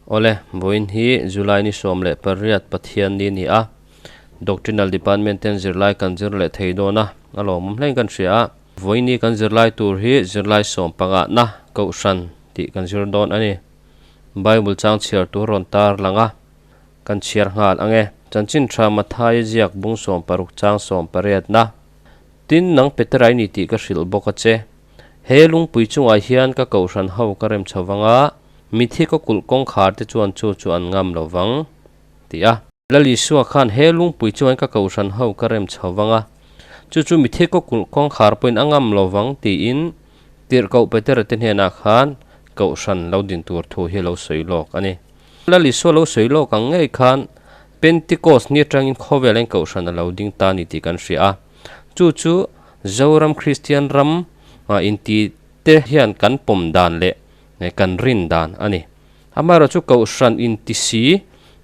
Awle, vawiin hi July ni 18 Pathianni a ni a, Doctrinal Department ten zirlai kan zir leh thei dawn a, a lawmawm hlein kan hria a. Vawiin kan zirlai tur hi zirlai sawm pangahna Kohhran tih kan zir dawn a ni. Bible chang chhiar tur rawn tar lang a, kan chhiar nghal ang e. Chanchin tha Mathaia ziak bung 16 chang 18na. Tin, nang Peterai ni tih ka hrilh bawk a che. He lungpui chungah hian ka Kohhran ho ka rem chho vang a, mithi ka kulh kawngkhar te chuan chu chu an ngam lo vang, ti a. Lal Isua khan he lungpui chungah hian ka Kohhran ho ka rem chho vang a, chu chu mithi ka kulh kawngkhar pawhin a ngam lo vang tiin Tirhkoh Petera te hnenah khan Kohhran lo din tur thu hi a lo sawi lawk a ni. Lal Isua lo sawi lawk ang ngei khan Pentecost ni atangin khawvel in Kohhran a lo ding ta a ni tih kan hria a. Chu chu Zoram Kristian ram inti te hian kan pawm dan leh kan rin dan a ni. Amaherawh chu Kohhran inti si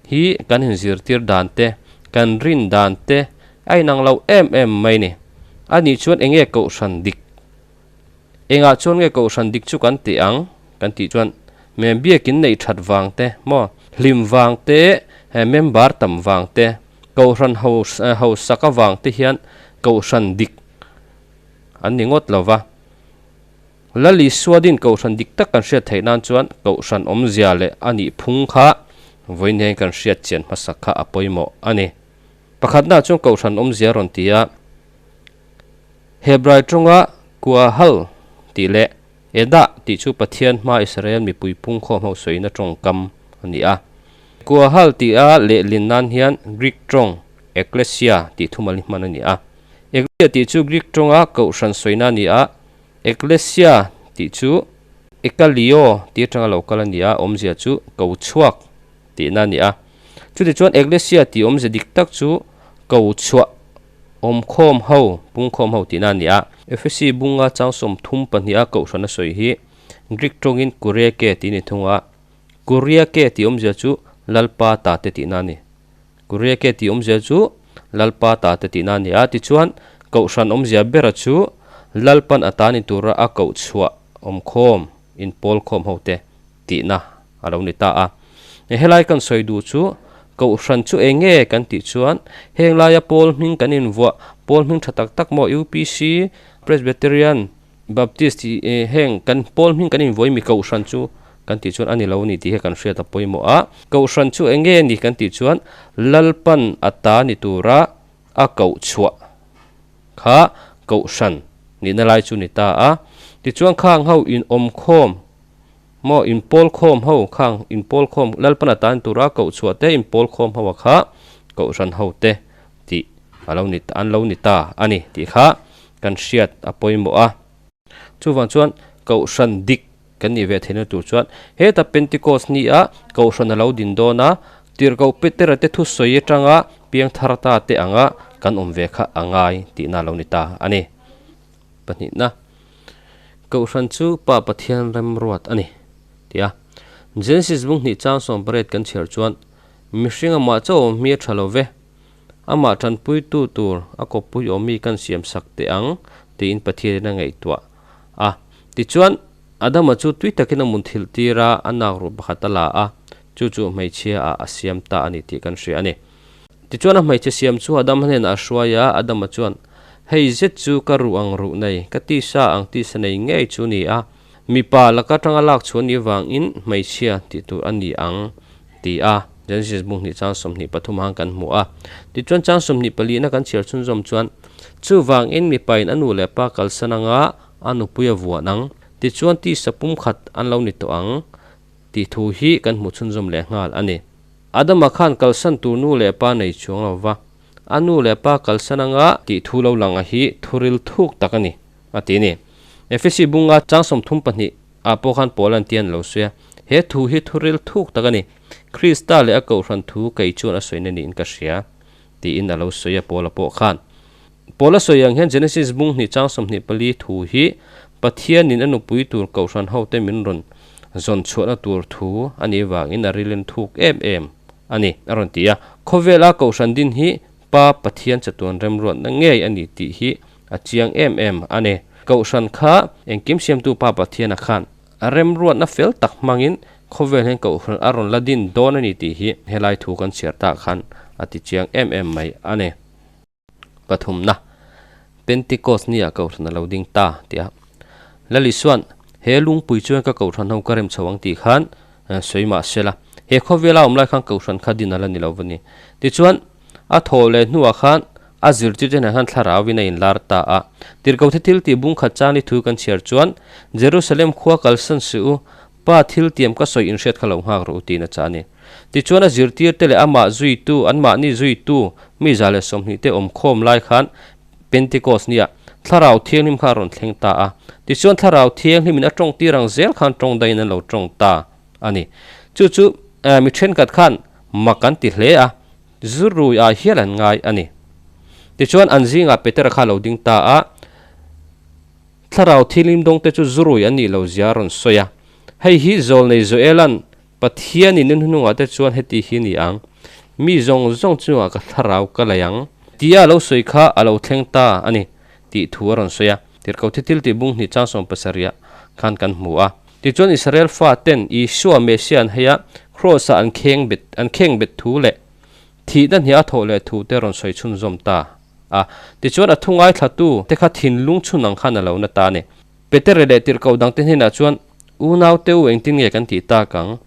hi kan inzirtir dan te, kan rin dan te a inang lo em em mai ni. A nih chuan eng nge Kohhran dik? Engah chuan nge Kohhran dik chu kan tih ang? Kan tih chuan me biakin neih that vang te maw, hlim vang te, member tam vang te, Kohhran ho hausak avang te hian Kohhran dik an ni ngawt lo va. Lal Isua din Kohhran dik tak kan hriat theih nan chuan Kohhran awmzia leh a nih phung kha vawiin hian kan hriat chian hmasak kha a pawimawh a ni. Pakhatnaah chuan Kohhran awmzia a rawn ti a, Hebrai tawnga Kuahal tih leh Edah tih chu Pathian hma Israel mipui pungkhawm ho sawina tawngkam a ni a. Kuahal tia lehlin nan hian Greek tawng Ekklesia tih thumal hi hman a ni a. Ekklesia tih chu Greek tawnga kohhran sawina a ni a, Ekklesia tih chu Ekalio tih atanga lo kal a ni a, awmzia chu ko chhuak tihna a ni a. Chutichuan Ekklesia tih awmzia dik tak chu ko chhuah Awmkhawm ho, pungkhawm ho tihna a ni a. Efesi bunga chang 32 a kohhran a sawi hi Greek tawngin Kuriake tih a ni thung a. Kuriake tih awmzia chu Lalpa ta te tihna a ni. Kuriake tih awmzia chu Lalpa ta te tihna a ni a. Tichuan, kohhran awmzia bera chu Lalpan a ta ni tura a koh chhuah awmkhawm, inpawlkhawm ho te tihna a lo ni ta a. Helai kan sawi duh chu Kohhran chu eng nge kan tih chuan heng laia Pawl hming kan invuah, Pawl hming tha tak tak maw UPC, Presbyterian, Baptist tih heng kan Pawl hming kan invuah i mi Kohhran chu kan tih chuan a ni lo a ni tih hi kan hriat a pawimawh a. Kohhran chu eng nge ni kan tih chuan Lalpan a ta ni tura a koh chhuah kha Kohhran nihna lai chu ni ta a. Tichuan khang ho inawmkhawm Maw inpawl khawm ho khang inpawl khawm Lalpan a tan tura koh chhuah te inpawl khawm ho a kha Kohhran ho te tih a lo ni an lo ni ta a ni tih kha kan hriat a pawimawh a. Chuvang chuan Kohhran dik kan nih ve theihna tur chuan heta Pentecost ni a Kohhran a lo din dawn a, Tirhkoh Petera te thusawi atanga piangthar ta te anga kan awm ve kha a ngai tihna a lo ni ta a ni. Pahnihna, Kohhran chu Pa Pathian remruat a ni, ti a. Genesis bung hnih chang 18 kan chhiar chuan, Mihring amah chauh awm hi a tha lo ve, amah tanpuitu tur a kawppui awm mi kan siam sak teh ang, tiin Pathianin a ngaihtuah a. Tichuan, Adama chu tui takin a mun thilh tir a, a nak ruh pakhat a la a, chu chu hmeichhia ah a siam ta a ni tih kan hria a ni. Tichuan a hmeichhe siam chu Adama hnenah a hruai a, Adama chuan, Hei zet chu ka ruh ang ruh nei, ka tisa ang tisa nei ngei chu ni a, mipa laka tanga lak chhuah ni vangin hmeichhia tih tur a ni ang, ti a. Genesis bung hnih chang 23 hang kan hmu a. Tichuan chang 24 na kan chhiar chhunzawm chuan, Chuvangin mipain a nu leh pa kalsan anga a nupui a vuan ang, tichuan tisa pumkhat an lo ni tawh ang, tih thu hi kan hmu chhunzawm leh nghal a ni. Adama khan kalsan tur nu leh pa nei chuang lo va, a nu leh pa kalsan anga tih thu lo lang a hi thuril thuk tak a ni, a ti a ni. Efesi bunga chang 32 ah pawh khan Paul an tian lo sawi a, he thu hi thuril thuk tak a ni, Krista leh a kohhran thu kei chuan a sawina niin ka hria, tiin a lo sawi a Paula pawh khan. Paula sawi ang hian Genesis bung hnih chang 24 thu hi Pathianin a nupui tur kohhran hote min rawn zawn chhuahna tur thu a nih vangin a rilin thuk em em a ni, a rawn ti a. Khawvela kohhran din hi Pa Pathian chatuan remruatna ngei a ni tih hi a chiang em em a ni. Kohhran kha engkim siamtu Pa Pathiana khan a remruatna fel tak hmangin Khawvel hian Kohhran a rawn la din dawn a ni tih hi helai thu kan chhiar tah khan a ti chiang em em mai a ni. Pathumna, Pentecost nia Kohhran a lo ding ta tih a Lal Isua'n he lungpui chuan ka Kohhran ho ka rem chho ang tih khan sawi mah se la, he khawvela awm lai khan Kohhran kha din a la ni lo va ni. Tichuan, a thawh leh hnuah khan a zirtirte hnenah khan thlarauin a inlar ta a. Tirhkohte thil tih bung khat changni thu kan chhiar chuan, Jerusalem khua kalsan suh u, Pa thil tiam ka sawi inhriat kha lo nghak rawh u tiin a chah a ni. Tichuan a zirtirte leh amah zuitu, anmahni zuitu mi 120 te awm khawm lai khan Pentecost nia Thlarau Thianghlim kha a rawn thleng ta a. Tichuan Thlarau Thianghlimin a tawng tir ang zel khan tawng daiin an lo tawng ta a ni. Chu chu mi thenkhat khan mak an ti hle a, zurui ah hial an ngai a ni. Tichuan an zingah Petera kha a lo ding ta a. Thlarau thilim dawngte chu zurui an nih lo zia a rawn sawi a. Hei hi Zawlnei Joela'n Pathianin in hnungah te chuan heti hi ni ang, Mi zawng zawng chungah ka thlarau ka lei ang, tia a lo sawi kha a lo thleng ta a ni, tih thu a rawn sawi a. Tirhkoh thil tih bung hnih chang 70 khan kan hmu a. Tichuan Israel faten Isua Messiah an hei a, Kraws-ah an kheng bet an kheng bet thu leh thihna hniah a thawh leh thu te rawn sawi chhunzawm ta. A, tichuan a thu ngaithlatu te kha thinlung chhun ang khan a lo na ta a ni. Petere leh tirhkoh dangte hnenah chuan, Unau te u engtin nge kan tih tak ang?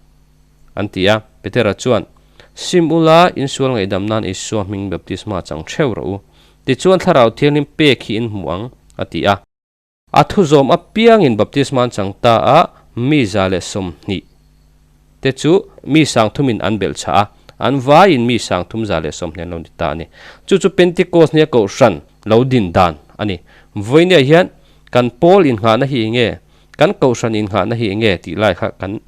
an ti a. Petera chuan, Sim ula, insual ngaihdam nan Isua hming baptisma chang theuh rawh u. Tichuan Thlarau Thianghlim pek hi in hmu ang, a ti a. A thuzawm apiangin baptisma an chang ta a, mi 120 te chu mi sangthumin an belh chah a, an vaiin mi sangthum 120 an lo ni ta a ni. Chu chu Pentecost nia Kohhran lo din dan a ni. Vawinia hian kan pawl innghahna hi enge, kan Kohhran innghahna hi enge tih lai kha kan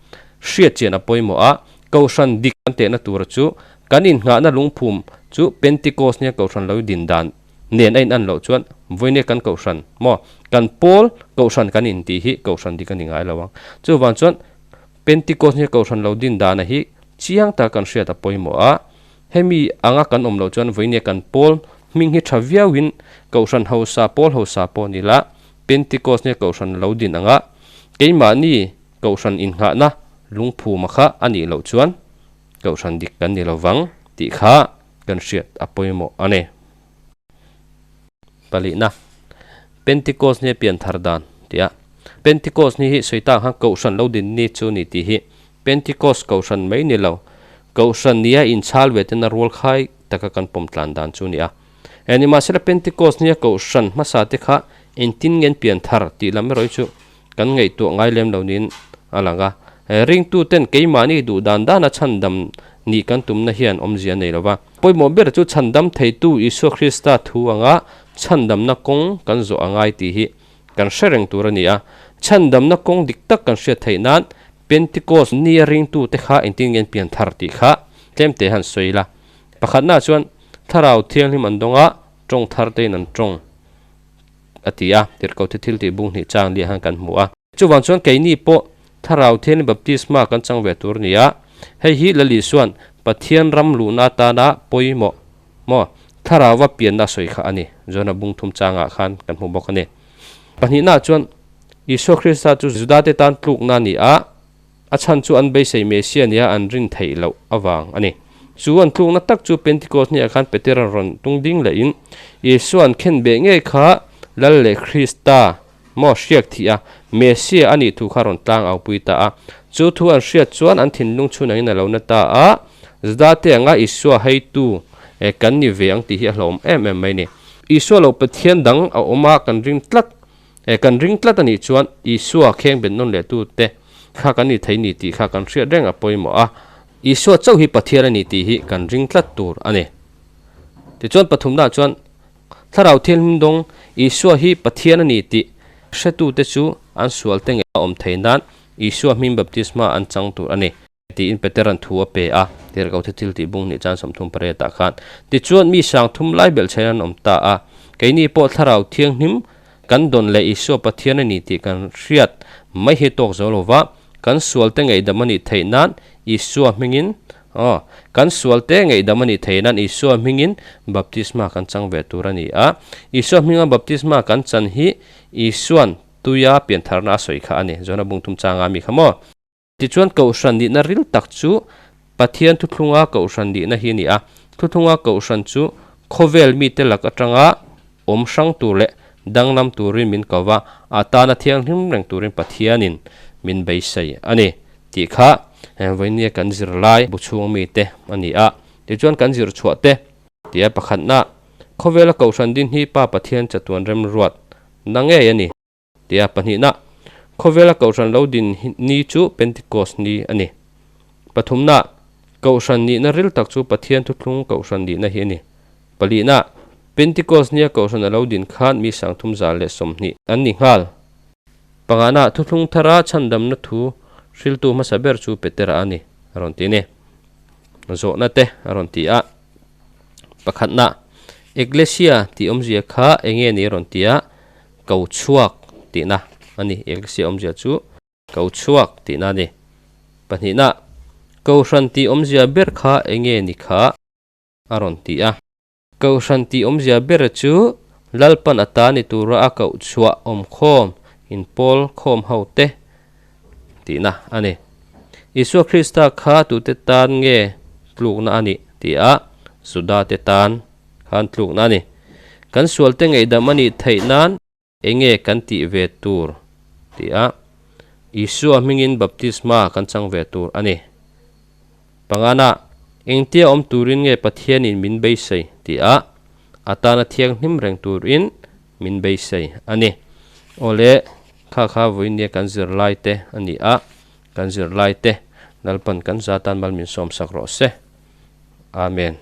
hriat chian a pawimawh a, Kohhran dik kan tehna tura chu kan innghahna lungphum chu Pentecost nia Kohhran lo din dan nen a in an loh chuan vawinia kan kohhran maw kan pawl kohhran kan in tih hi kohhran dik a ni ngai lo ang. Chuvang chuan Pentecost nia kohhran lo din dana hi chiang taka kan hriat a pawimawh a, hemi anga kan awm loh chuan vawinia kan pawl hming hi tha viauin kohhran hausa pawl hausa pawh ni la Pentecost nia kohhran lo din anga keimahni kohhran innghahna lungphuma kha a nih loh chuan kohhran dik kan ni lo vang tih kha kan hriat a pawimawh a ni. Palihna, Pentecost ni a pian thar dan tih a, Pentecost ni hi sawi tak khan Kohhran lo din ni chu ni tih hi Pentecost Kohhran mai ni lo, Kohhran nia inchhal ve ten a rual khai taka kan pawm tlan dan chu ni a. Eng nimahsela Pentecost nia Kohhran hmasa te kha engtin nge an pian thar tih lam erawh hi chu kan ngaihtuah ngai lem lo niin a lang a. Ringtuten keimahni duh dan dana chhandam nih kan tumna hian awmzia a nei lo va. Pawimawh ber chu chhandam theitu Isua Krista thu anga chhandamna kawng kan zawh a ngai tih hi kan hre reng tur a ni a. Chhandamna kawng dik tak kan hriat theih nan Pentecost nia ringtute kha engtin nge an pian thar tih kha tlemte han sawi ila. Pakhatnaah chuan Thlarau Thianghlim an dawng a, tawng thar tein an tawng. A ti a, tirhkohte thil tih bung hnih chang liah hian kan hmu a. Chuvang chuan keini pawh Thlarau Thianghlim baptisma kan chang ve tur a ni a, hei hi Lal Isua'n Pathian ram luhna atana pawimawh maw Thlarauva pianna a sawi kha a ni. Johna bung thum changah khan kan hmu bawk a ni. Pahnihnaah chuan Isua Krista chu Judate tan tlukna a ni a, A chhan chu an beisei Messiah nia an rin theih loh avang a ni. Chu an tlukna tak chu Pentecost niah khan Petera rawn tung ding lehin Isua an khen beh ngei kha Lal leh Krista maw hriak thih a, Messiah a nih thu kha rawn tlang au pui ta a. Chu thu an hriat chuan an thinlung chhun angin a lo na ta a, Judate anga Isua heitu kan ni ve ang tih hi a hlauhawm em em mai a ni. Isua lo Pathian dang a awm a kan ring tlat. E, kan ring tlat a nih chuan Isua kheng bet nawn leh tute kha kan ni thei ni tih kha kan hriat reng a pawimawh a. Isua chauh hi Pathian a ni tih hi kan ring tlat tur a ni. Tichuan pathumnaah chuan Thlarau Thianghlim dawng Isua hi Pathian a ni tih hretute chu an sualte ngei a awm thei nan Isua hming baptisma an chang tur a ni. Tiin Petera'n thu a pe a, Tirhkohte thil tih bung hnih chan 38 ah khan. Tichuan, mi 3000 lai belhchhein an awm ta a. Keini pawh Thlarau Thianghlim kan dawn leh Isua Pathian a ni tih kan hriat mai hi tawk zo lo va, kan sualte ngaihdam a nih theih nan Isua hmingin, aw, kan sualte ngaihdam a nih theih nan Isua hmingin baptisma kan chang ve tur a ni a. Isua hminga baptisma kan chan hi Isua'n tuia piantharna a sawi kha a ni. Johna bung thum changa mi kha maw? Tichuan Kohhran nihna ril tak chu Pathian thuthlunga Kohhran nihna hi a ni a. Thuthlunga Kohhran chu khawvel mite lak atanga awm hrang tur leh danglam turin min ko va, a tana thianghlim reng turin Pathianin min beisei a ni tih kha vawinia kan zirlai bu chhung mite a ni a. Tichuan kan zir chhuah te tia pakhatna, khawvela Kohhran din hi Pa Pathian chatuan remruat na ngei a ni. Tia pahnihna, khawvela Kohhran lo din ni chu Pentecost ni a ni. Pathumna, Kohhran nihna ril tak chu Pathian thuthlung Kohhran nihna hi a ni. Palihna, Pentecost nia Kohhran a lo din khan mi 320 an ni nghal. Pangana, thuthlung thara chhandamna thu hriltu hmasa ber chu Petera a ni, a rawn ti a ni. Zawhna te a rawn ti a. Pakhatna, Ekklesia tih awmzia kha enge ni a rawn ti a. Ko chhuak tihna a ni. Eklesia awmzia chu ko chhuak tihna a ni. Pahnihna, Kohhran tih awmzia ber kha enge ni kha? a rawn ti a. Kohhran tih awmzia ber chu Lalpan a ta ni tura a koh chhuah awmkhawm, inpawl khawm ho te tihna a ni. Isua Krista kha tute tan nge tlukna a nih ti a, Juda te tan khan tlukna a ni. Kan sualte ngaihdam a nih theih nan enge kan tih ve tur ti a, Isua hmingin baptisma kan chang ve tur a ni. Pangana, engtia awm turin nge Pathianin min beisei ti a, a tana thianghlim reng turin min beisei a ni. Awle, kha kha vawinia kan zirlai te a ni a, kan zirlai te Lalpan kan zatan mal min sawmsak rawh se. Amen.